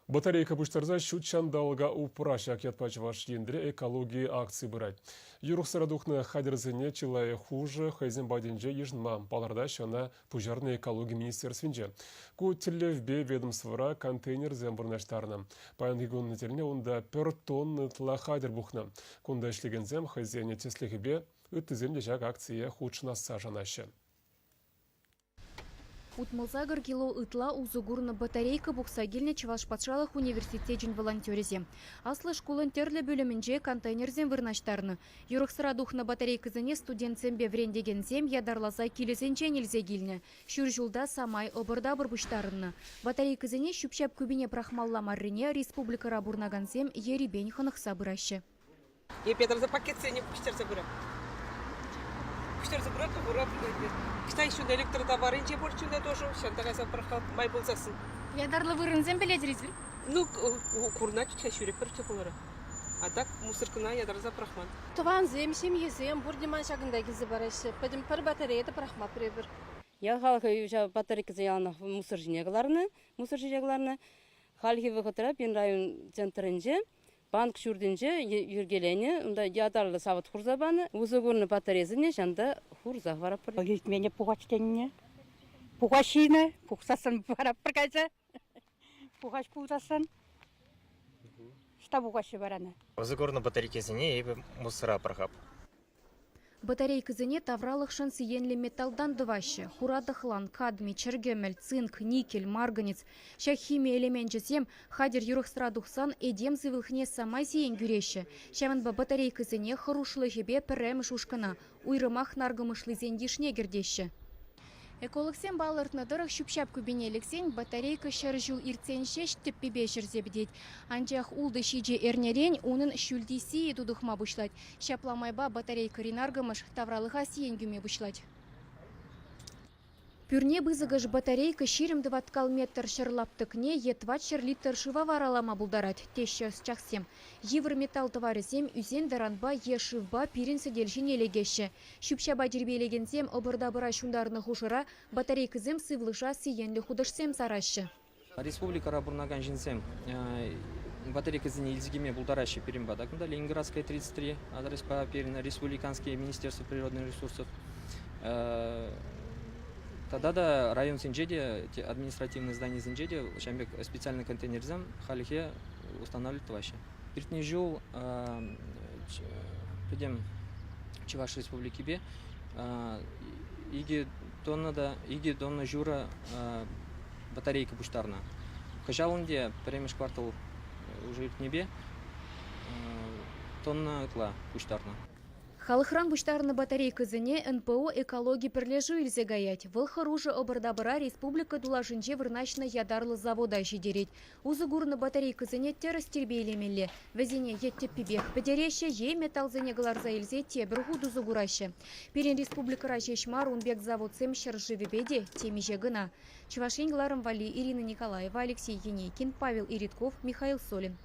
Батарейка пуҫтарса ҫут ҫанталӑка упра ҫак ятпа Чӑваш Енре экологи акци пырать. Юрӑхсӑра тухнӑ хатӗрсене чылай хушӑ хӑйсем патӗнче йышӑнма палӑртаҫҫӗ ӑна пуҫарнӑ экологи министерствинче. Ку тӗллевпе ведомствӑра контейнерсем вырнаҫтарнӑ. Паянхи кун тӗлне унта пӗр тонна ытла хатӗр пухнӑ. Кунта ӗҫлекенсем хӑйсен тӗслӗхӗпе ыттисем те ҫак акцие хутшӑнасса шанаҫҫӗ. 68 кило ытла усӑ курнӑ батарейка пухса килнӗ Чӑваш патшалӑх университечӗн волонтерӗсем. Аслӑ шкулӑн тӗрлӗ пӳлӗмӗнче контейнерсем вырнаҫтарнӑ. Юрӑхсӑра тухнӑ батарейкӑсене студентсемпе вӗрентекенсем ятарласа килӗсенчен илсе килнӗ. Ҫур ҫулта самай ӑпӑр-тапӑр пуҫтарӑннӑ. Батарейкӑсене ҫӳп-ҫап купине пӑрахмалла маррине республикӑра пурӑнакансем ерипен хӑнӑхса пыраҫҫӗ. Эпӗ тӑрса пакетсене пуҫтарса пырам. Пуҫтарса пыратӑп, пырап. Китай ҫунта электротоварӗнче пур чунта тоже. Ҫавӑнта кайса пӑрахап май пулсассӑн. Ятарлӑ вырӑнсем пӗлетӗр эсир? Ну, курнать, ҫӳреп пӗр хулара. А так мусоркӑна ятарласа пӑрахман. Тӑвансем, ҫемьесем пурте ман ҫакӑнта килсе параҫҫӗ. Пӗтӗм пӗр батарея та пӑрахмапӑр эпир. Ял халӑхӗ ҫав батарейкӑсене яланах мусор ҫине кӑларнӑ, мусор ҫине кӑларнӑ. Хальхи вӑхӑтра пирӗн район центрӗнче Банк ҫуртӗнче йӗркеленӗ, унта ятарлӑ савӑт хурса панӑ. Усӑ курнӑ батарейӑсене ҫанта хурса хӑваратпӑр. Илтмене пухач тенине. Пухач ҫинӗ, пухсассӑн паратпӑр кайса. Пухач пулсассӑн. Ӑҫта пухаҫҫӗ варана? Усӑ курнӑ батарейкӑсене эпӗ мусора пӑрахап. Батарейкӑсене тавралӑхшӑн сиенлӗ металтан тӑваҫҫӗ. Хура тӑхлан, кадми, чӗркӗмӗл, цинк, никель, марганец. Ҫак хими элеменчӗсем хатӗр юрӑхсӑра тухсан этем сывлӑхне самай сиен кӳреҫҫӗ. Ҫавӑнпа батарейкӑсене хӑрушлӑхӗпе пӗрремӗш ушкӑна, уйрӑмах наркӑмӑшлисен йышне кӗртеҫҫӗ. Экологсем палӑртнӑ тӑрӑх, ҫӳп-ҫап купине лексен батарейка 100 ҫул иртсен ҫеҫ тӗппипе ҫӗрсе пӗтет. Анчах ултӑ-ҫичӗ эрнерен унӑн ҫӳлти сийӗ тутӑхма пуҫлать. Ҫапла майпа батарейкӑри наркӑмӑш тавралӑха сиен кӳме пуҫлать. Пӳрне пысӑкӑш батарейка 20 тӑваткал метр ҫӗр лаптӑкне е 400 литр шыва варалама пултарать, теҫҫӗ ӑсчахсем. Йывӑр металл тӑварӗсем ӳсен-тӑранпа е шывпа пирӗн сӗтел ҫине лекеҫҫӗ. Ҫӳп-ҫапа тирпейлекенсем ӑпӑр-тапӑра ҫунтарнӑ хушӑра батарейкӑсем сывлӑша сиенлӗ хутӑшсем сараҫҫӗ. Республикӑра пурӑнакан ҫынсем батарейкӑсене илсе килме пултараҫҫӗ пирӗн пата. Кунта Ленинградская 33 адреспа пирӗн Республиканский министерство природных ресурсов. Тата та районсенче те, административный зданисенче те ҫавӑн пек специальный контейнерсем хальлӗхе устанавливать тӑваҫҫӗ. Иртнӗ ҫул пӗтӗм Чӑваш Республикипе 2 тонна та 2 тонна ҫурӑ батарейка пуҫтарнӑ. Кӑҫал ӗнтӗ пӗрремӗш квартал уже иртнипе тонна ытла пуҫтарнӑ. Халӑхран пуҫтарнӑ батарейкӑсене НПО «Экологи» пӗрлешӳ илсе каять. Вӑл хӑрушӑ ӑпӑр-тапӑра республика тулашӗнче вырнаҫнӑ ятарлӑ завода ҫитерет. Усӑ курнӑ батарейкӑсене тӗрӗс тирпейлемелле. Вӗсене е тӗппипех пӗтереҫҫӗ, е металсене кӑларса илсе тепӗр хут усӑ кураҫҫӗ. Пирӗн республикӑра ҫеҫ мар ун пек заводсем ҫӗршывӗпе те темиҫе кӑна. Чӑваш Ен кӑларӑм валли Ирина Николаева, Алексей Енейкин, Павел Иритков, Михаил Солин.